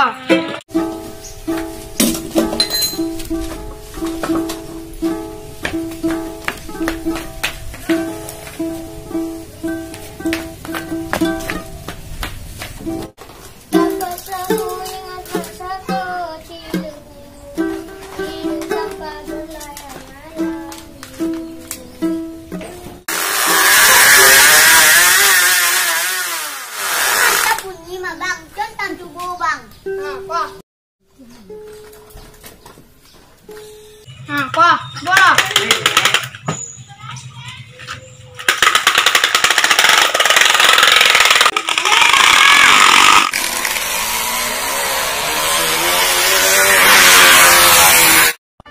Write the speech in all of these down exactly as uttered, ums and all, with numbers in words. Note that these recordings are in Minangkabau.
Mantap bunyi mah, Bang. Contoh cubo, Bang. Nah, wah. Nah, wah, bola.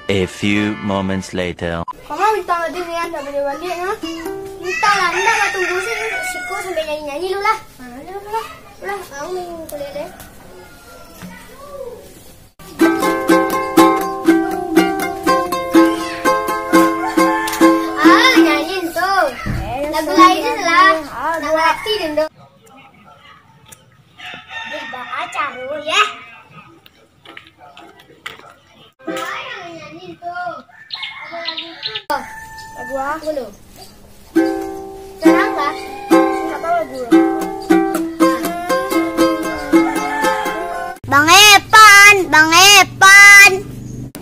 A few moments later. Kama bintang tadi ni, anda boleh balik, ha? Bintang lah, anda lah tunggu si-, siko sampai nyanyi-nyanyi lu lah. Ha, lu lah, lu lah. Ulah, aku main kuliah deh. Ah, nyanyi tu. Lagu lain je lah. Nak ngerti dulu. Ih, baca dulu, ya. Lagu apa? Sekarang lah. Siapa lagu? Bang Epan, Bang Epan.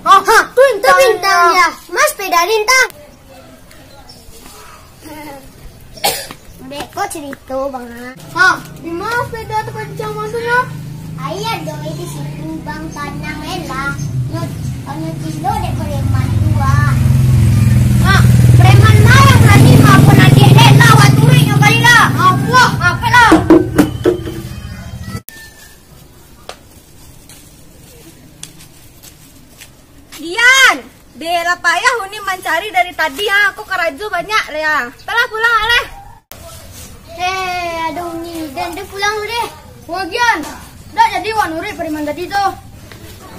Oh, ha, tu bintang, tu bintang ya. Mas, sepeda lintang. Beko carito, Bang, ha. Ha, di ma sepeda tu kancang masuaknyo? Ai ado di situ, Bang, tanang e lah. Nyo, nyo tilo dek preman tu, ah. Ha, preman ma nan barani maafkan adiak den lah, wak turuik nyo baliak lah. Apo? Apo lah? Gian! Deh, lah payah Uni mancari dari tadi, ah. Ko karajo banyak, leh, ah. Alah, pulang, ah, leh. Hei, ado Uni den, den pulang dulu deh. Wah, Gian, dak jadi wak nuruik preman tadi tu.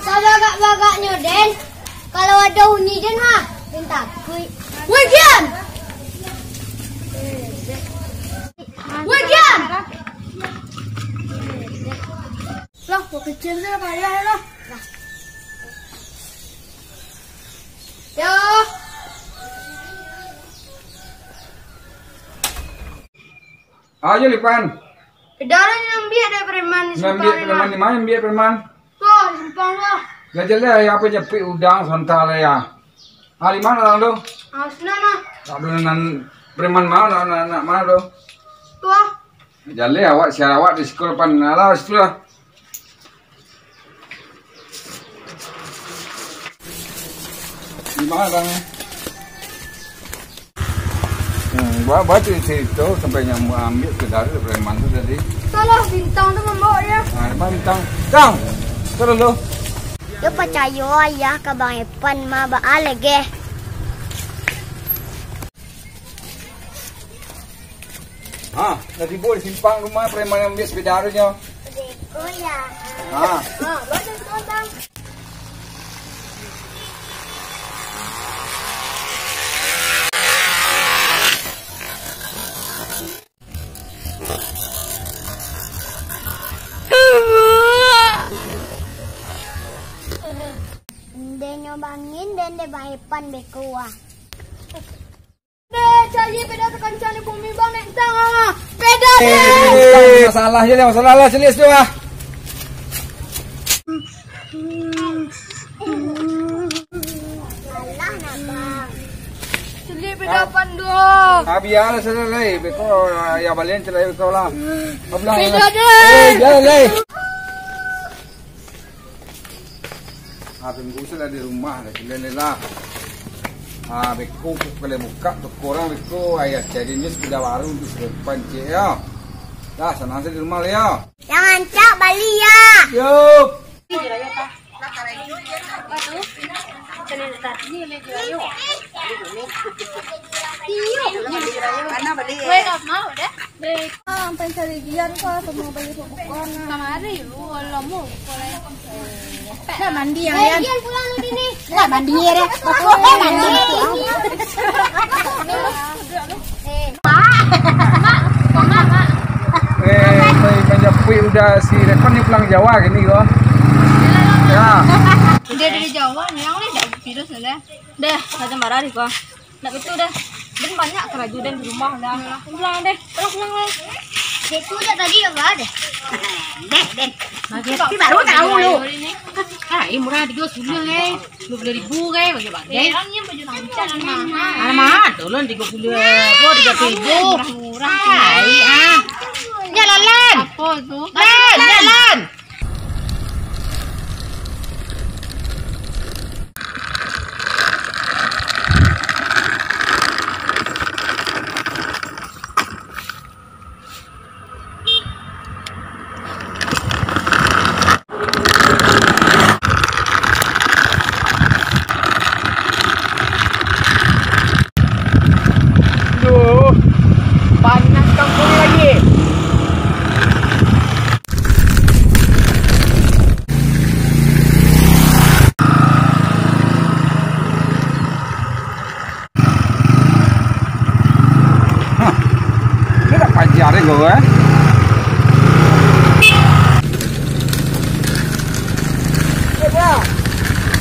Sabagak-bagaknyo den, kalau ado Uni den mah, den takuik. Wah, Gian! Wah, Gian! Lah, wak kecil tu payah lah. Yo. Ayo, Lipan. Dara nyo ambiak dek preman di simpang. Ngambiak preman di ma? Ambiak preman. Tuh, di simpang lah. Lah jaleh, apo japuik udang sontak lah ya. Ah, di ma urang tu? Ah, sinan lah. Tak ado nan preman ma, nak, nak, nak ma tu? Tuh. Jaleh awak, siar awak di siko Pan. Alah, situ lah. Di ma, Bang? Hmm, buek, buek carito sampai nyo ambiak saudaro preman tu tadi. Salah bintang tu mambawak dia. Nah, di ma bintang? Bang! Turun dulu. Yo pacayo ayah ka Bang Epan mah, baa lageh. Ha, lah tibo di simpang rumah preman nan ambiak sepeda tu nyo. Beko ya. Ha. Ha, bagus, Bang. Den nyo bangin, den dek Bang Epan beko ah. Deh, cari peda takancang di bumi, Bang, nek tang, ah. Peda, deh. Eh, masalah je lah, masalah lah, caliak situ lah. Alah, nak, Bang. Caliak peda Pan tu. Ah, bialah, salah lah, eh. Beko, ah, ya, balian caliak beko lah. Peda, deh. Eh, bialah, deh. Ah, tunggu sajolah di rumah, dah kalian ni lah. Ah, beko, kalian buka toko urang beko, ayah cari ni sepeda baru untuk si Epan, cek, yo. Dah, sanang sajo di rumah lah, yo. Jan rancak bali, ya. Yo. Mana bali? Weh, nggak mau dah. Beko, sampai cari Gian ko, semua bali popcorn. Kamari lu, lamo, mulai. Dah mandi, ya, Gian? Gian pulang lu sini. Dah mandi, ya, dah. Aku dah mandi. Eh, Mak, Mak, Mak. Eh, manjapuik udah si Repan ni pulang Jawa kini ko. Ya. Dia dari Jawa, yang ni dak virus lah. Dah, macam marah di gua. Dak betul dah. Dan banyak karajo dan di rumah lah. Pulang deh, terus pulang lah. Itu je tadi apa ada? Deh, deh. Bagi tapi baru tahu lu. Ah, eh, murah tiga sepuluh, eh. Dua puluh ribu, eh, bagi-bagi. Eh, orangnya baju rancak mahal. Alamak, tolong tiga puluh ribu, tiga puluh ribu. Murah-murah. Ai, ah. Jalan, Lan. Apa tu? Lan, jalan. Duh, panas kampung lagi. Hah, dia tak pajar deh kau, eh. Eh, Bang.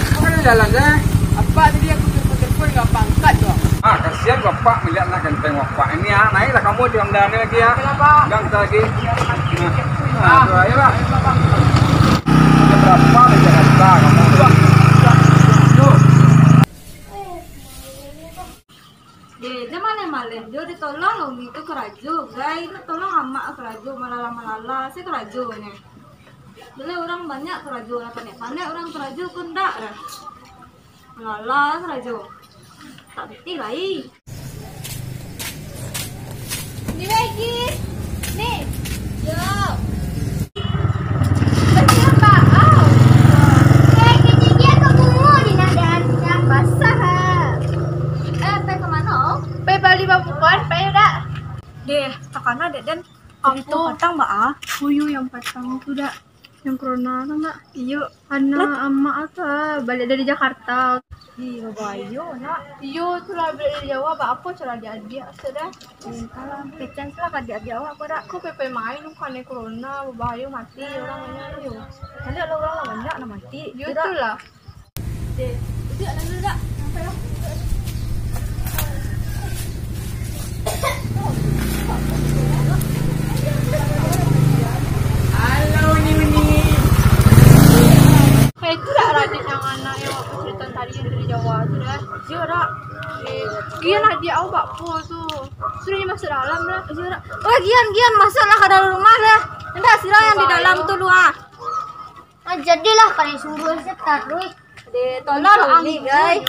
Kau kan jalan, eh? Apa tadi aku telepon-telepon nggak pangkat, Bang? Ah, kasihan bapak melihat anak ganteng bapak ini, ah. Naiklah kamu di Honda ni lagi, ah. Oke lah, Pak. Jangan kita lagi. Nah, nah, tu, ayolah. Ayo, Pak. Ada berapa di Jakarta kamu? Dua. Dua. Deh, jan maleh-maleh jo, ditolong lah umi tu karajo, gai. Tolong amak karajo, malala-malala, se karajo nyo. Dulu urang banyak karajo, lah pandai-pandai urang karajo, ko ndak dah. Malala karajo. Tak betih lai. Ni lagi. Ni. Yo. Kecil bak au. Eh, kecil dia ke bungo di nadaan dah basah, ha. Eh, pai ka mano? Pai bali babukoan, pai dak? Deh, takana dek den. Apo? Patang baa? Uyu yang patang tu dak? Yang corona tu dak? Iyo, anak amak tu, ah, baliak dari Jakarta. Ih, babayo, nak. Iyo, tu lah baliak dari Jawa, bak apo cara adiak-adiak, maksud dah? Entahlah, kecen lah ka adiak-adiak awak, ko dak? Ko pai-pai main, bukan corona, babayo, mati orang banyak, iyo. Nanti kalau orang lah banyak, lah mati. Iyo, tu lah. Deh, duduak lah dulu, dak. Sampai lah. Halo, Uni-Uni. Eh, itu dak Radit yang anak yang waktu cerita tadi yang dari Jawa tu, dah? Iyo, dak. Eh, Gian, adiak awak bak apo tu? Suruh dia masuk dalam lah. Iyo, dak. Oh, Gian, Gian, masuklah ka dalam rumah lah. Indak, sira yang di dalam tu, lu, ah. Ah, jadilah, kalian suruh setan, weh. Deh, tolong ni, guys.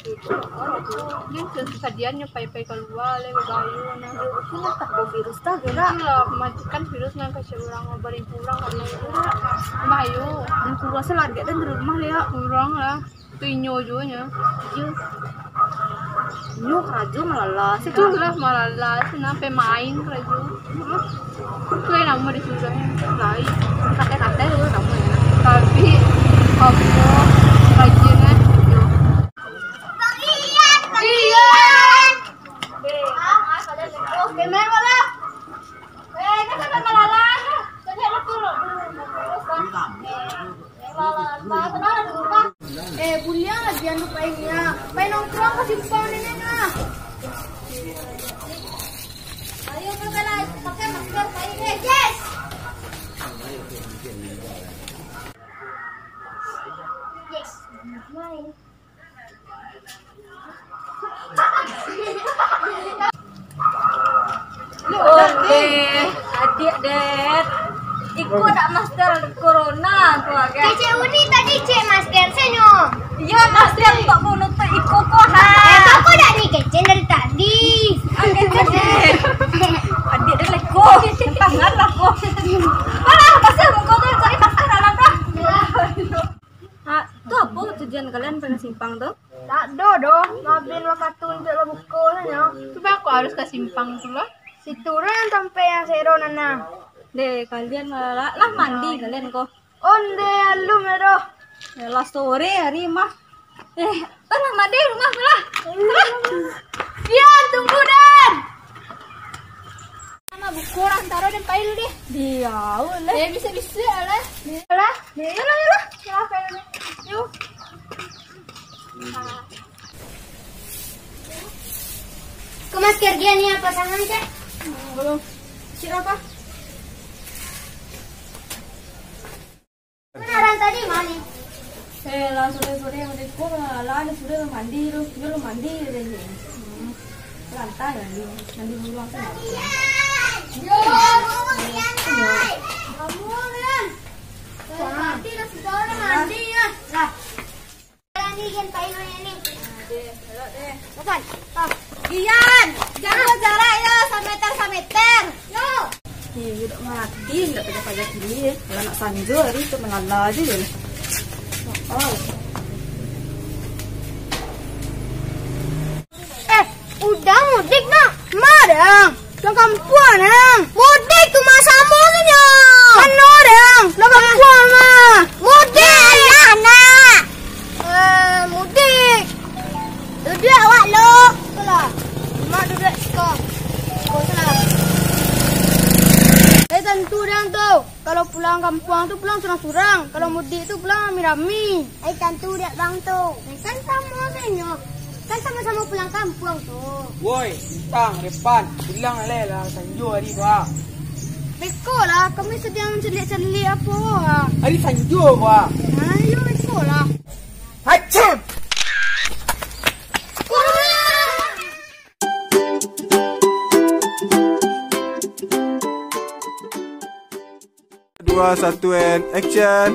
Ini tu kadian nyo pai-pai kalua, leh, babayo, nah. Yo, betul lah, tak bawa virus, tak gerak. Itulah, mematikan virus nan kasih orang, baring pulang, karena itu, babayo. Dan keluar selariak dan di rumah, ya. Kurang lah. Tu inyo juo nyo. Iyo. Inyo karajo malalas, yo. Itulah malalas, nah, pemain karajo. Heeh. Tu lah namo di surau nyo. Lain. Katai-katai tu namo nyo. Tapi, kamu rajin, eh. Iyo. Deh, ah, kalian tu. Oke, main bola. Eh, kan sampai malalas. Tadi ada turun. Eh, buliang lagi anu painnya. Pain nongkrong ka simpang ni, nah. Ayo, pakai lah, pakai masker, pain, eh. Yes. Yes. Main. Ondeh, adiak den. Iko dak masker corona ko, agak. Kecek Uni tadi cek masker senyo. Iyo, masker untuak manutuik iko ko, ha. Eh, kau dak ni kecek dari tadi. Ah, kecek den. Adiak den leko. Tangan lah ko. Alah, masker muko tu, cari masker dalam dah. Ha, tu apo tujuan kalian pai ka simpang tu? Dak ado doh, maabih wakatu untuak babuko sajo. Tu baa kok harus ka simpang tu lah? Situ lah nan tampek nan sero nan nah. Deh, kalian lah, lah mandi kalian ko. Ondeh, alun lah doh. Yalah, sore hari mah. Eh, lah mandi rumah tu lah. Lah. Dian, tunggu, Dan. Buku lah, taro den pai lu deh. Diau lah. Eh, bisa-bisa lah. Lah, yolah, yolah. Yolah, pai lu. Yuk. Ko masker dia ni apa sangan, Cak? Belum. Siap apa? Benaran tadi mandi. Eh, lah sore-sore mandi ko lah, lah sore mandi tu, dia lu mandi je. Hmm. Lantai mandi, mandi burung tu. Yo, kamu ni. Mandi lah, sudah mandi ya. Lah. Lah ni kan pai nanya ni. Kapan? Ah. Gian, jago jarak yo, sameter, sameter. Yo. Ih, budak mati, ndak payah-payah kini, eh. Kalau nak sanjo hari tu malala aja, eh. Oh. Eh, udah mudik, Nak. Ma dang. Pulang kampuang, Nang. Mudik tu mah samo sajo. Mano, Nang? Pulang kampuang mah. Mudik. Alah, Nak. Eh, mudik. Duduak awak lo. Itulah. Mak duduak siko. Siko salah. Eh, tantu dang tu. Kalau pulang kampuang tu pulang surang-surang. Kalau mudik tu pulang rami-rami. Ai, tantu dek bang tu. Ai, kan samo sajo. Kan samo-samo pulang kampuang tu. Woi, Bintang, Repan, pulang lah lah, sanjo hari ko ah. Beko lah, kami sadang caliak-caliak apo ah. Hari sanjo ko ah. Ayo, beko lah. Hacam! Dua, satu, and action.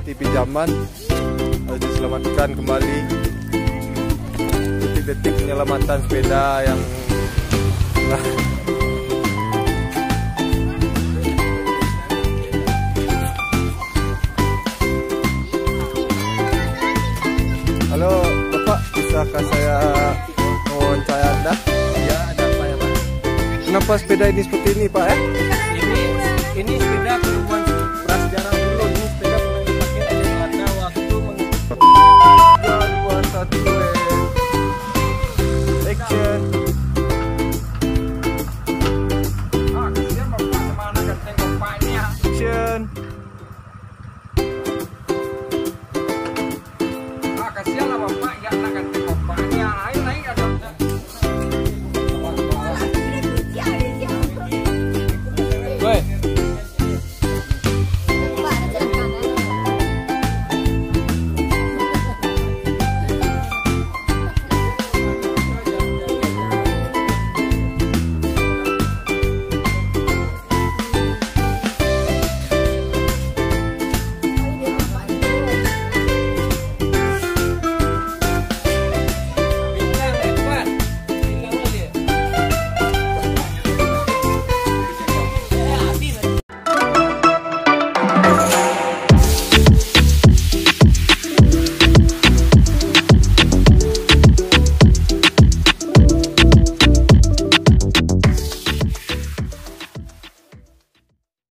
T V zaman harus diselamatkan kembali. Detik-detik penyelamatan sepeda yang lah. Halo, Bapak, bisakah saya wawancara Anda? Iya, ada apa ya, Pak? Kenapa sepeda ini seperti ini, Pak, eh? Ini, ini sepeda penemuan prasejarah dulu. Ini sepeda pernah dipakai oleh Belanda waktu meng- Dua, dua, satu.